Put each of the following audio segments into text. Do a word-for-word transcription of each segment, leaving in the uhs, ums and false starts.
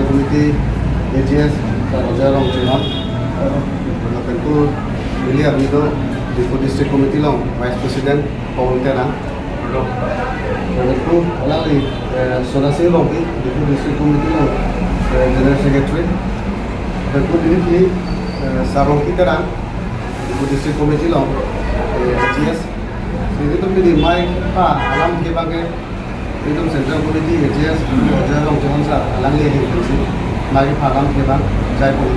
Committee A G S, Sir Roger Rongchenon, lapen pu neli abang do Diphu District Committee along Vice President Paul Terang. Lapen pu alangli, eh, Sona Sing Rongpi, Diphu District Committee along, eh, General Secretary. Lapen pu neli, eh, Sir Rongpi Terang, Diphu District Committee along, eh, A G S. Nelitum pini mai pa alam ke bangke, nelitum Central Committee A G S, Roger Rongchenon Sir, alangli ahin pensi mai pa alam ke bang jai pon.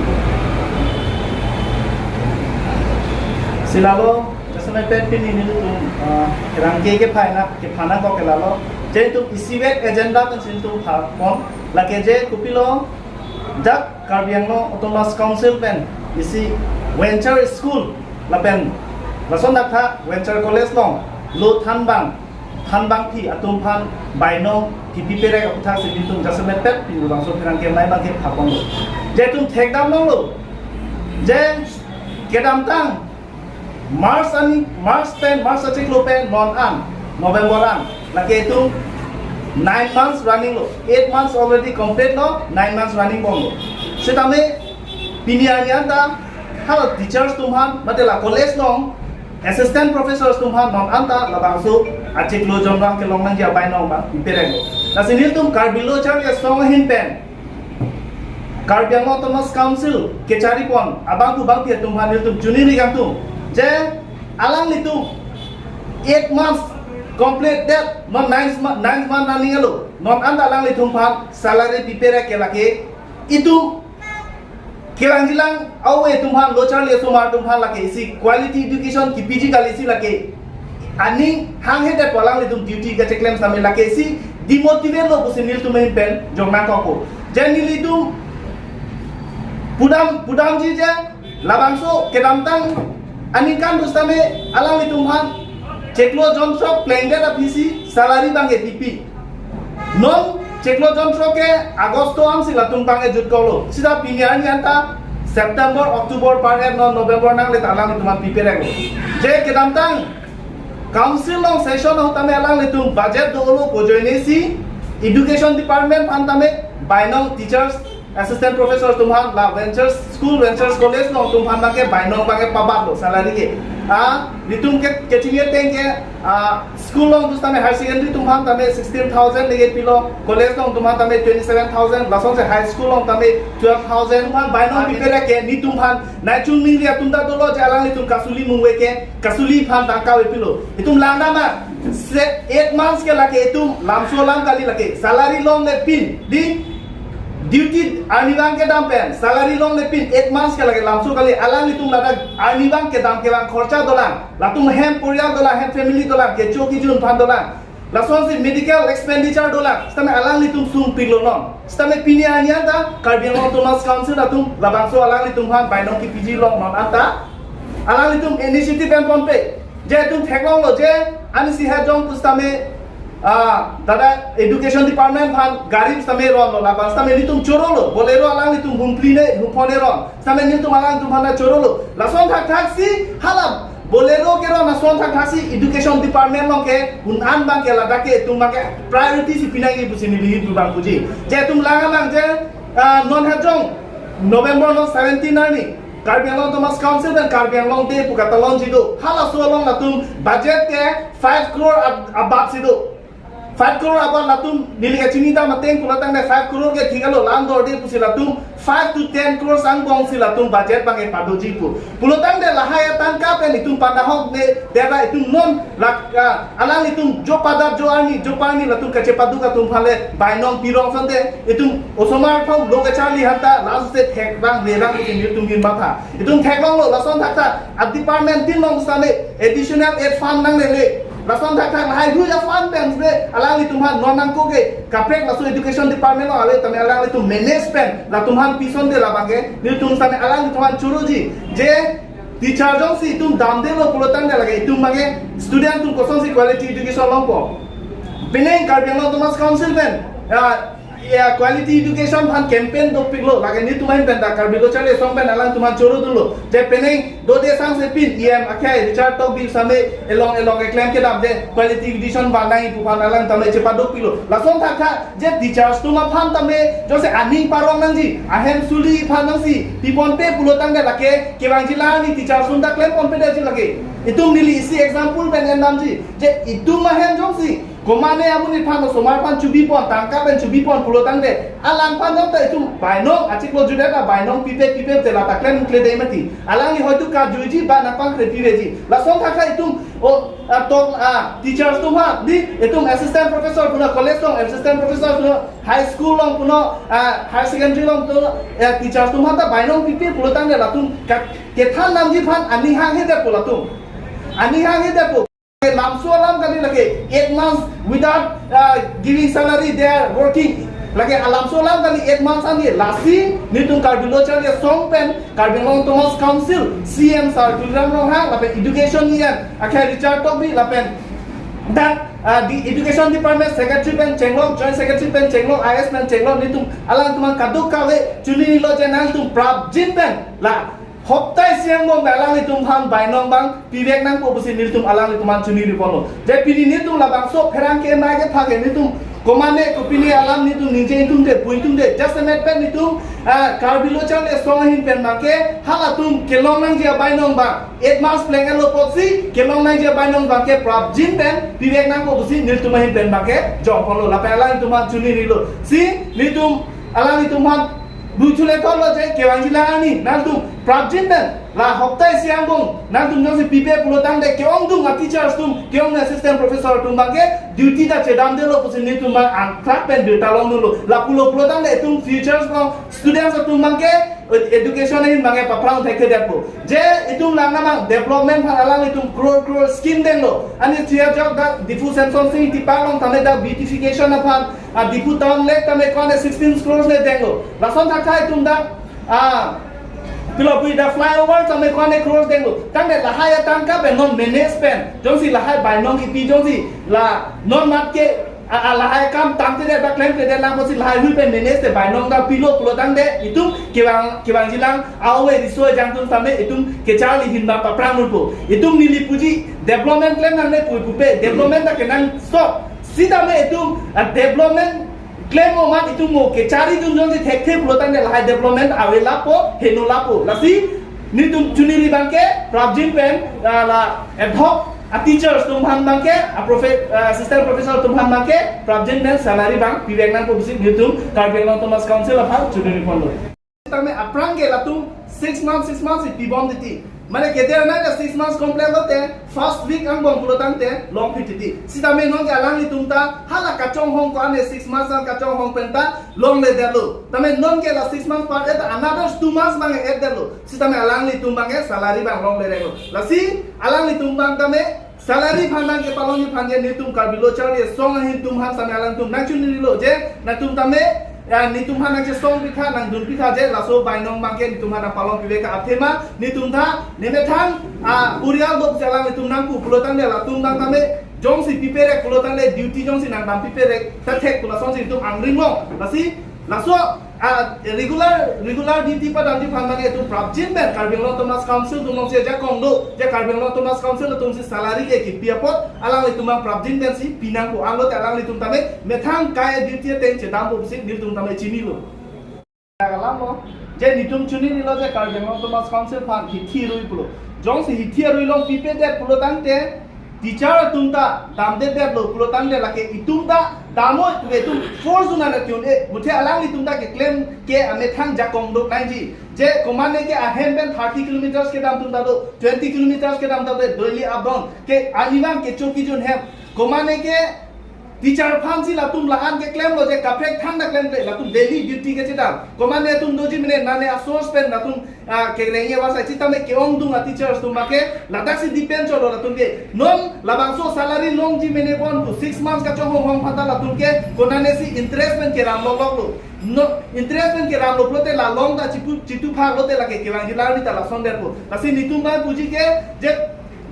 Si lalo, jasemet pet pini nelitum, ah, kerang ke ke phaina, ke phaina kok ke lalo. Jai tum isivet agenda pensi nelitum pha pon, lake je kopilo, dak Karbi Anglong Autonomous Council pen isi Venture School lapen lason dak tha Venture College along lo thanbang, thanbangpi atum aphan bainong kipi perek aphuthak si nelitum jasemet pet pini labangso pherangke mai bangke pha ponlo. Je itum thekdam longlo. Je kedamtang March an, March pen, March achiklo pen non an, November an, lake itum nine months running lo, eight months already complete lo, nine months running bomlo. Setame pini arni anta hala teachers atum aphan, mate la college along assistant professors atum aphan non anta labangso achiklo jonrang kelong nangji abainong abang piperek lo. Lasi nelitum Karbi Lo Charli Asong ahin pen Karbi Anglong Autonomous Council kechari pon abang pu bangpi atum aphan nelitum choningri kangtung. Je alanglitum eight months complete det, non nine month, nine month running alo. Non anta alanglitum aphan salary piperek ke lake itum kelang jilang awe atum aphan, lo charli asomar atum aphan lake isi quality education kipiji kali si lake aning hanghe det pu alanglitum duty kacheklem sitame lake isi demotivate lo pusi nelitum ahin pen jong nangkokpo. Je nelitum pudam, pudamji je labangso kedamtang aningkan pusitame alanglitum aphan chiklo jon sok plengdet aphi si salary bangke pipi. Non chiklo jon sok ke August ansi latum bangke jutkoklo. Sita pini arni anta September, October par-et, non November nangle ta alanglitum aphan pipereklo. Je kedamtang council along session ahut tame alanglitum budget dolo pu ajoine si education department aphan tame bainong teachers, assistant professor atum aphan, la ventures school, ventures college along atum aphan bangke bainong bangke pabatlo salary ke. Ah, nelitum ke kechini ateng ke, ah, school along pusitame higher secondary atum aphan tame sixteen thousand leke pilo, college along atum aphan tame twenty seven thousand, lasonsi high school along tame twelve thousand aphan bainong piperek ke nelitum aphan nai chungningri atum ta dolo je alanglitum kasuli mungve ke kasuli aphan tangka ave pilo. Itum langdam ma, se eight months ke lake itum lamso alam kali, lake salary longle pin, di duty arni abang kedam pen salary longle pin eight months ke lake lamso kali. Alanglitum ladak arni abang kedam kevang khorcha dolang, latum hem porial dolang, hem family dolang, kecho kejun aphan dolang, lasonsi medical expenditure dolang, sitame alanglitum sungpiklo non. Sitame pini arni anta Karbi Anglong Autonomous Council atum labangso alanglitum aphan bainong kipiji long non anta alanglitum initiative en ponpe. Je itum theklonglo je ani si hajong pusitame, ah, dada education department aphan gari pusitame ronlo, labang sitame nelitum chorolo, Bolero alanglitum Humpli ne, Humphon ne ron. Sitame nelitum alanglitum aphan chorolo. Lason thakthak si hala Bolero keron ason thakthak si education department along ke un an bangke ladak ke itum bangke priority si pinangji pusi neli pu bang puji. Je itum lang abang je, ah, non hajong November non seventeen arni Karbi Anglong Autonomous Council pen Karbi Anglong Day pu katalonji do. Halaso along latum budget ke five crore ab-, above si do. Five crore above latum neli kachini ta mateng pulo tangte five crore ke thik alo, la-an dorde pusi latum five to ten crore angbong si latum budget bangke padoji pu. Pulo tangte lahai atangka pen itum pandahok ne dera itum non lak, ah, alanglitum jo padat jo arni jo parni latum kachepaduk atum aphan le bainong pirong asonte itum osomar atum lo kacharli aphan ta last se thek bang le bang itum itum hin matha. Itum theklonglo lason thakthak a department tin long sitame additional aid fund nanglele. Lason thakthak lahai hui a fund pen le alanglitum aphan non nangkok ke kaprek laso education department along ave tame alanglitum manage pen latum aphan pison de labangke nelitum sitame alanglitum aphan choroji. Je teacher jongsi itum damdelo pulo tangte lake itum bangke student atum kosonsi quality education longpo. Pini Karbi Anglong Autonomous Council pen, ah, Ya, quality education aphan campaign dopiklo, lake netum ahin pen ta Karbi Lo Charli Asong pen alangtum aphan choro dunlo. Je penang dode sang sepin E M akhai Richard Tokbi same elong elong keklem kedam je quality education vangnang pu aphan alangtum chepadopiklo. Lason thakha je teachers atum aphan tame jose aning parong nangji, ahem suli aphan nangsi piponpe pulo tangte lake kevangji la ni teachers atum ta klemponpedetji lake. Itum neli isi example pen endamji. Je itum ahem jongsi komane amonit aphan osomar aphan chubipon, tangka pen chubipon pulo tangte, alangphan jongta itum bainong achiklo judet a bainong pipe pipe te lata klemkledei mati. Alangli hoitu kajuiji ba nangpangkre piveji. Lason thakha itum o a tok a teachers atum ha di itum assistant professor puno college along, assistant professor puno high school along puno a higher secondary along puno a teachers atum ha ta bainong pipe pulo tangte latum ka kethan namji aphan aning hanghedet po latum. Aning hanghedet po. Lamso alam kali lake eight months without uh, giving salary they are working. Lake alamso alam kali eight months ani lasi netum Karbi Lo Charli Asong pen Karbi Anglong Autonomous Council C M Sir Tuliram Ronghang lapen education E M akhai Richard Tokbi lapen that uh, the education department secretary pen chenglok, joint secretary pen chenglok, I S pen chenglok, netum alangtum kadokave chonilo je nangtum prapjin pen la hopta isi angbong alanglitum aphan bainong abang pivek nangpo pusi netum alanglitum aphan choniriponlo. Je pini netum labangso pherangke mai ke phake netum komane kopine alam netum ningje itum de, pu itum de. Jasemet pen netum ah, Karbi Lo Charli Asong ahin pen abangke halatum kelong nangji abainong abang eight months plenglo apotsi kelong nangji abainong abangke prapjin pen pivek nangpo pusi netum ahin pen abangke jongponlo. Lapen alanglitum aphan chonirilo. Si netum alanglitum aphan bu chule thorlo je kevangji la ni nangtum prapjin pen la hopta isi angbong nangtum jongsi pipe pulo tangte ke-ongdung a teachers atum, ke-ong assistant professor atum abangke duty ta chedamdetlo pusi netum abang angthak pen birta longdunlo. Lapulo pulo tangte itum futures along students atum abangke education ahin abangke paphrang thekthedetpo. Je itum lang namang development aphan alanglitum crore crore scheme denglo. Ani tia jok dak Diphu Semson Sing Tipak along tame dak beautification aphan ah, Diphu town lake tame kone sixteen crores le denglo. Lason thakha itum dak ah, pilo pui dak flyover tame kone crores denglo. Tangte lahai atangka pen non manage pen jongsi lahai bainong kipi jongsi la non mat ke ah, ah, lahai kam tangtedet ba klemtedet lang pusi lahai hui pen manage te bainong ta pilo pulo tangte itum kevang kevangji lang awe riso jangtum tame itum kecharli ahin abang paphrang nunpo. Itum neli puji development klem nangne pu pupe, development ta kenangsot. Sitame itum ah, development klem amat itum mo kecharli dun jongsi thekthe pulo tangte lahai development awe lapo, heno lapo. Lasi netum choniri abangke prapjin pen ah, la ad hoc a teachers atum aphan abangke, a profe- ah, assistant professor atum aphan abangke prapjin pen salary abang pivek nangpo pusi netum Karbi Anglong Autonomous Council aphan choniriponlo. Tame aphrang ke latum six months, six months si pibom titi. Mane keder na ke six months complete lote first week angbong pulo tangte longphi titi. Sitame non ke alanglitum ta hala kachonghong ko-an six months an kachonghong pen ta longledetlo. Tame non ke la six months par et another two months abang edetlo. Sitame alanglitum abangke salary abang longledetlo. Lasi alanglitum abang tame salary aphan nangkepalongji aphan je netum Karbi Lo Charli Asong ahin atum aphan tame alangtum nangchonirilo je nangtum tame ya netum aphan nangchesong pitha nangdun pitha je laso bainong abangke netum aphan nangpalong pivek athema netum ta nemethang ah, purial dok selang netum nangpu pulo tangte latum abang tame jongsi piperek pulo tangte duty jongsi nangdam piperek ta thek pu lasonsi netum angringlong. Lasi laso ah, regular regular duty padamji aphan abangke itum prapjin pen Karbi Anglong Autonomous Council atum alongsi ajakong do je Karbi Anglong Autonomous Council atumsi salary ke kipi apot alanglitum abang prapjin pensi pinangpo, anlote alanglitum tame methang kai duty ateng chedampo pusi netum tame chinilo. Alamlo je netum chonirilo je Karbi Anglong Autonomous Council aphan hithi arui pulo. Jongsi hithi arui longpipedet pulo tangte teacher atum ta damdedetlo pulo tangte lake itum ta damoi pu itum force un-an atum e muthe alanglitum ta keklem ke amethang jakong dok nangji. Je komane ke ahem pen thirty kilometers kedam atum ta do, twenty kilometers kedam ta do, daily up down ke arnivang kecho kejun hem. Komane ke teacher aphansi latum la-an keklemlo je kaprek than ta klemkle, latum daily duty kechedam. Komane atum doji mene nane a-source pen latum ah, kerengji abang sai sitame ke-ongdung a-teachers atum abangke ladaksi depend cholo latum ke. Non labangso salary longji mene pon pu six months kachonghong hong aphan ta latum ke konane si interest pen keram lokloklo. No, interest pen keram loklote la long ta chipu chitu phak lote lake kevangji la ni ta lason detpo. Lasi netum abang puji ke je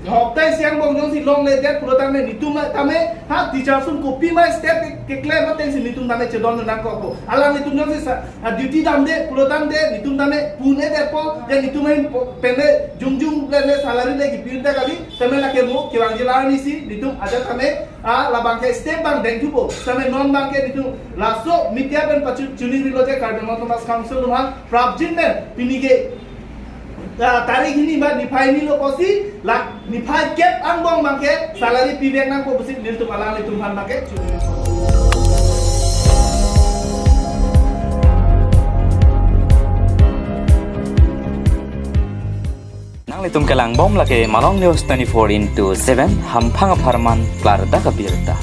Hoktai siang bong jongsi longledet pulo tangte netum tame ha teacher ason kopima step ke, keklem atengsi netum tame chedon nangkokpo. Alanglitum jongsi sa, ah, duty damde pulo tangte netum tame pune detpo, ya netum ahin po-, pene jongjong le le salary le kipinte kali, tame lake mo kevangji la arnisi netum ajat tame, ah, labang ke step bang dengthupo. Tame non bang ke netum laso media pen pachun chuni rilo je Karbi Anglong Autonomous Council atum aphan prapjin pen pini ke, ah, tarik hini ba niphai hini lo pusi la niphai kep angbong bang ke salary pivek nangpo pusi nelitum alanglitum aphan bang ke chuni. Nanglitum kelang bom lake Malong News twenty-four into seven, hamphang apharman klardak abirta.